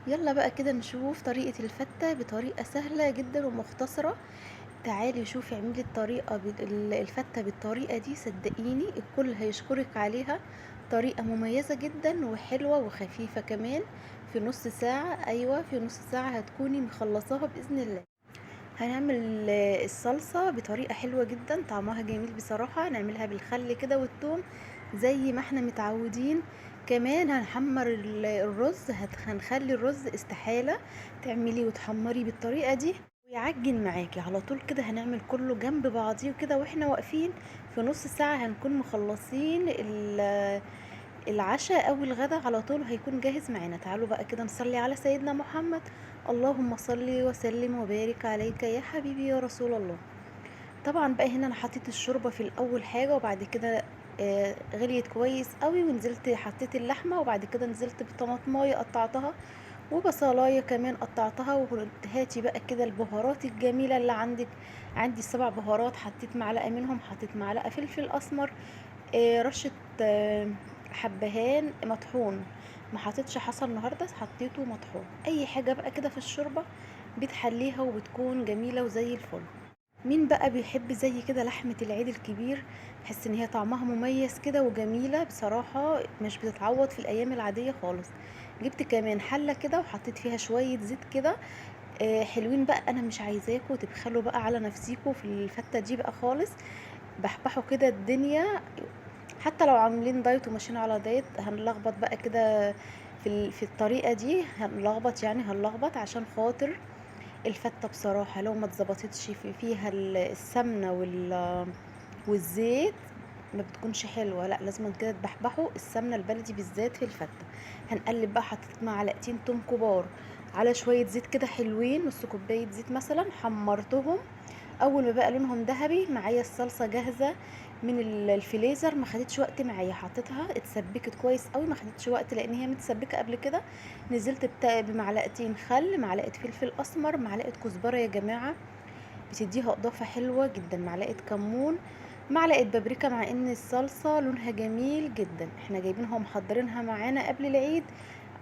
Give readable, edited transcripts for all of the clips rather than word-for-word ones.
يلا بقى كده نشوف طريقة الفتة بطريقة سهلة جدا ومختصرة. تعالي شوفي اعملي الطريقة الفتة بالطريقة دي، صدقيني الكل هيشكرك عليها. طريقة مميزة جدا وحلوة وخفيفة كمان، في نص ساعة، ايوه في نص ساعة هتكوني مخلصاها بإذن الله. هنعمل الصلصة بطريقة حلوة جدا، طعمها جميل بصراحة. نعملها بالخل كده والثوم زي ما احنا متعودين. كمان هنحمر الرز، هنخلي الرز استحالة تعملي وتحمري بالطريقة دي ويعجن معاكي على طول كده. هنعمل كله جنب بعضيه كده واحنا واقفين، في نص ساعة هنكون مخلصين العشاء او الغدا على طول هيكون جاهز معانا. تعالوا بقى كده نصلي على سيدنا محمد، اللهم صل وسلم وبارك عليك يا حبيبي يا رسول الله. طبعا بقى هنا انا حطيت الشوربه في الاول حاجه، وبعد كده غليت كويس قوي ونزلت حطيت اللحمه، وبعد كده نزلت بطماطمايه قطعتها وبصلايه كمان قطعتها. وهاتي بقى كده البهارات الجميله اللي عندك، عندي 7 بهارات، حطيت معلقه منهم، حطيت معلقه فلفل اسمر، رشه، حبهان مطحون، ما حطيتش حصى النهارده حطيته مطحون. اي حاجه بقى كده في الشوربه بتحليها وبتكون جميله وزي الفل. مين بقى بيحب زي كده لحمه العيد الكبير؟ بحس ان هي طعمها مميز كده وجميله بصراحه، مش بتتعوض في الايام العاديه خالص. جبت كمان حله كده وحطيت فيها شويه زيت كده، حلوين بقى. انا مش عايزاكم تبخلوا بقى على نفسيكم في الفته دي بقى خالص، بحبحوا كده الدنيا. حتى لو عاملين دايت وماشيين على دايت هنلخبط بقى كده في الطريقه دي، هنلخبط يعني هنلخبط عشان خاطر الفته بصراحه لو ما اتظبطتش فيها السمنه والزيت ما بتكونش حلوه، لا لازم كده تبحبحوا السمنه البلدي بالذات في الفته. هنقلب بقى، حطيت معلقتين توم كبار على شويه زيت كده حلوين، نص كوبايه زيت مثلا، حمرتهم. اول ما بقى لونهم ذهبي معايا الصلصه جاهزه من الفليزر، ما خدتش وقت معايا، حطيتها اتسبكت كويس قوي، ما خدتش وقت لان هي متسبكه قبل كده. نزلت بمعلقتين خل، معلقه فلفل اسمر، معلقه كزبره يا جماعه بتديها اضافه حلوه جدا، معلقه كمون، معلقه بابريكا. مع ان الصلصه لونها جميل جدا، احنا جايبينها ومحضرينها معانا قبل العيد،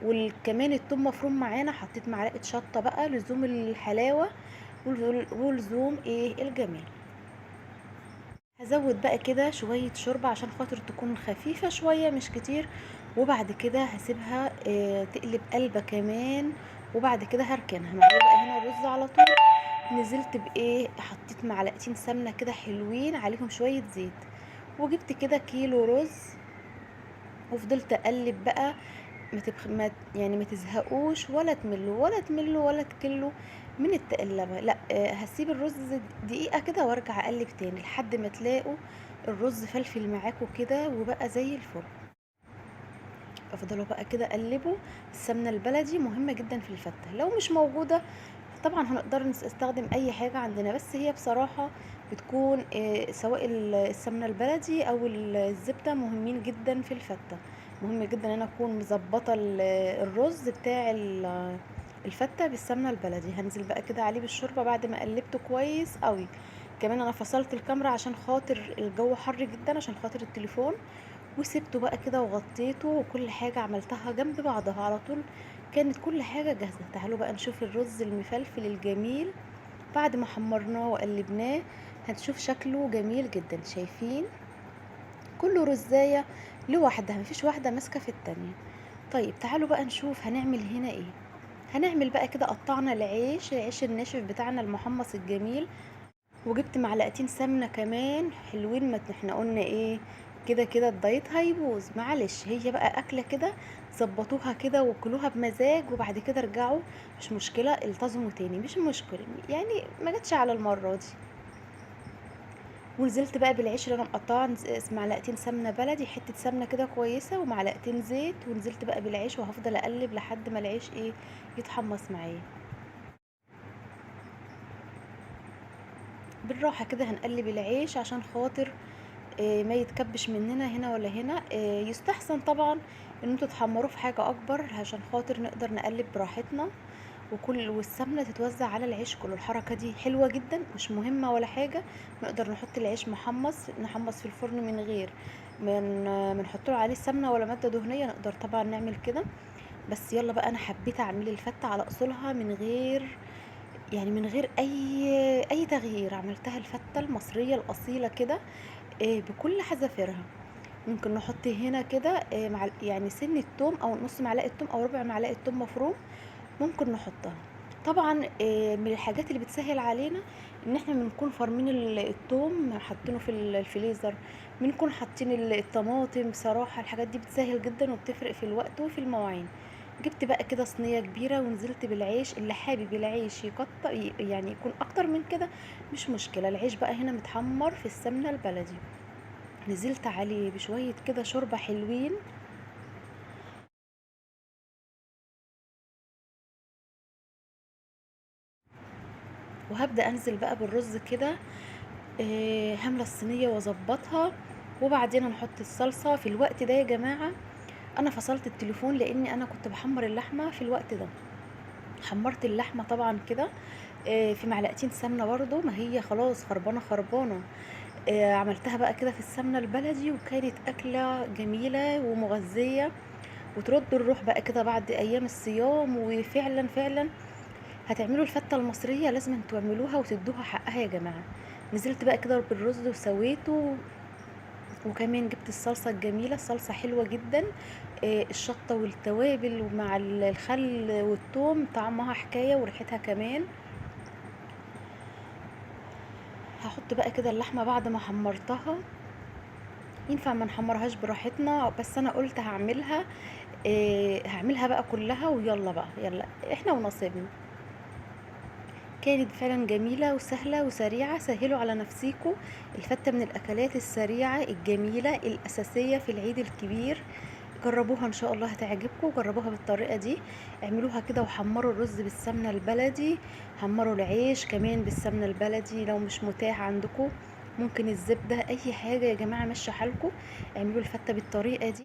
وكمان التوم مفروم معانا. حطيت معلقه شطه بقى لزوم الحلاوه ولزوم الجمال. هزود بقى كده شويه شوربه عشان خاطر تكون خفيفه شويه مش كتير، وبعد كده هسيبها، تقلب قلبه كمان، وبعد كده هركنها. معايا بقى هنا الرز على طول. نزلت بايه، حطيت معلقتين سمنه كده حلوين عليهم شويه زيت، وجبت كده كيلو رز، وفضلت اقلب بقى. ما تبخ-، ما يعني ما تزهقوش ولا تملوا ولا تملوا ولا تكلوا من التقلبه، لا، هسيب الرز دقيقه كده وارجع اقلب تاني لحد ما تلاقوا الرز فلفل معاكم كده وبقى زي الفل. افضلوا بقى كده قلبوا. السمنه البلدي مهمه جدا في الفته، لو مش موجوده طبعا هنقدر نستخدم اي حاجه عندنا، بس هي بصراحه بتكون، سواء السمنه البلدي او الزبده مهمين جدا في الفته. مهم جدا ان انا اكون مظبطه الرز بتاع الفته بالسمنه البلدي. هنزل بقى كده عليه بالشوربه بعد ما قلبته كويس قوي. كمان انا فصلت الكاميرا عشان خاطر الجو حر جدا، عشان خاطر التليفون، وسبته بقى كده وغطيته، وكل حاجه عملتها جنب بعضها على طول، كانت كل حاجه جاهزه. تعالوا بقى نشوف الرز المفلفل الجميل بعد ما حمرناه وقلبناه، هنشوف شكله جميل جدا. شايفين كله رزايه لوحدها، مفيش واحده ماسكه في التانية. طيب تعالوا بقى نشوف هنعمل هنا ايه. هنعمل بقى كده، قطعنا العيش الناشف بتاعنا المحمص الجميل، وجبت معلقتين سمنه كمان حلوين. ما احنا قلنا ايه، كده كده الدايت هيبوظ، معلش هي بقى اكله كده ظبطوها كده وكلوها بمزاج، وبعد كده ارجعوا مش مشكله، التزموا تاني مش مشكله، ما جاتش على المره دي. ونزلت بقى بالعيش اللي انا مقطعاه، معلقتين سمنه بلدي، حته سمنه كده كويسه، ومعلقتين زيت، ونزلت بقى بالعيش، وهفضل اقلب لحد ما العيش يتحمص معايا بالراحه كده. هنقلب العيش عشان خاطر، ما يتكبش مننا هنا ولا هنا. يستحسن طبعا ان انتوا تحمروه في حاجه اكبر عشان خاطر نقدر نقلب براحتنا، والسمنه تتوزع على العيش كله. الحركه دي حلوه جدا، مش مهمه ولا حاجه. نقدر نحط العيش محمص، نحمص في الفرن من غير ما نحط له عليه سمنه ولا ماده دهنيه، نقدر طبعا نعمل كده. بس يلا بقى انا حبيت اعمل الفته على اصولها من غير يعني من غير اي تغيير. عملتها الفته المصرية الاصيلة كده بكل حذافيرها. ممكن نحط هنا كده مع يعني سنة توم او نص معلقه توم او ربع معلقه توم مفروم، ممكن نحطها. طبعا من الحاجات اللي بتسهل علينا ان احنا بنكون فارمين التوم حاطينه في الفريزر، بنكون حاطين الطماطم. بصراحة الحاجات دي بتسهل جدا وبتفرق في الوقت وفي المواعين. جبت بقى كده صينية كبيرة ونزلت بالعيش، اللي حابب العيش يقطع يعني يكون اكتر من كده مش مشكلة. العيش بقى هنا متحمر في السمنة البلدي، نزلت عليه بشوية كده شوربة حلوين. وهبدا انزل بقى بالرز كده، هملى الصينية واظبطها، وبعدين هنحط الصلصه. في الوقت ده يا جماعة انا فصلت التليفون لاني انا كنت بحمر اللحمة في الوقت ده. حمرت اللحمة طبعا كده، في معلقتين سمنه برضو، ما هي خلاص خربانة خربانة. عملتها بقى كده في السمنة البلدي، وكانت اكله جميلة ومغذيه وترد الروح بقى كده بعد ايام الصيام. وفعلا فعلا هتعملوا الفته المصرية لازم تعملوها وتدوها حقها يا جماعة. نزلت بقى كده بالرز وسويته، وكمان جبت الصلصه الجميلة، الصلصه حلوة جدا، الشطه والتوابل ومع الخل والثوم، طعمها حكاية وريحتها كمان. هحط بقى كده اللحمة بعد ما حمرتها، ينفع ما نحمرهاش براحتنا، بس انا قلت هعملها بقى كلها، ويلا بقى يلا احنا ونصيبنا. كانت فعلا جميلة وسهلة وسريعة. سهلوا على نفسيكم، الفتة من الأكلات السريعة الجميلة الأساسية في العيد الكبير. جربوها إن شاء الله هتعجبكم، جربوها بالطريقة دي، اعملوها كده وحمروا الرز بالسمنة البلدي، حمروا العيش كمان بالسمنة البلدي لو مش متاح عندكم، ممكن الزبدة، أي حاجة يا جماعة مشوا حالكم، اعملوا الفتة بالطريقة دي.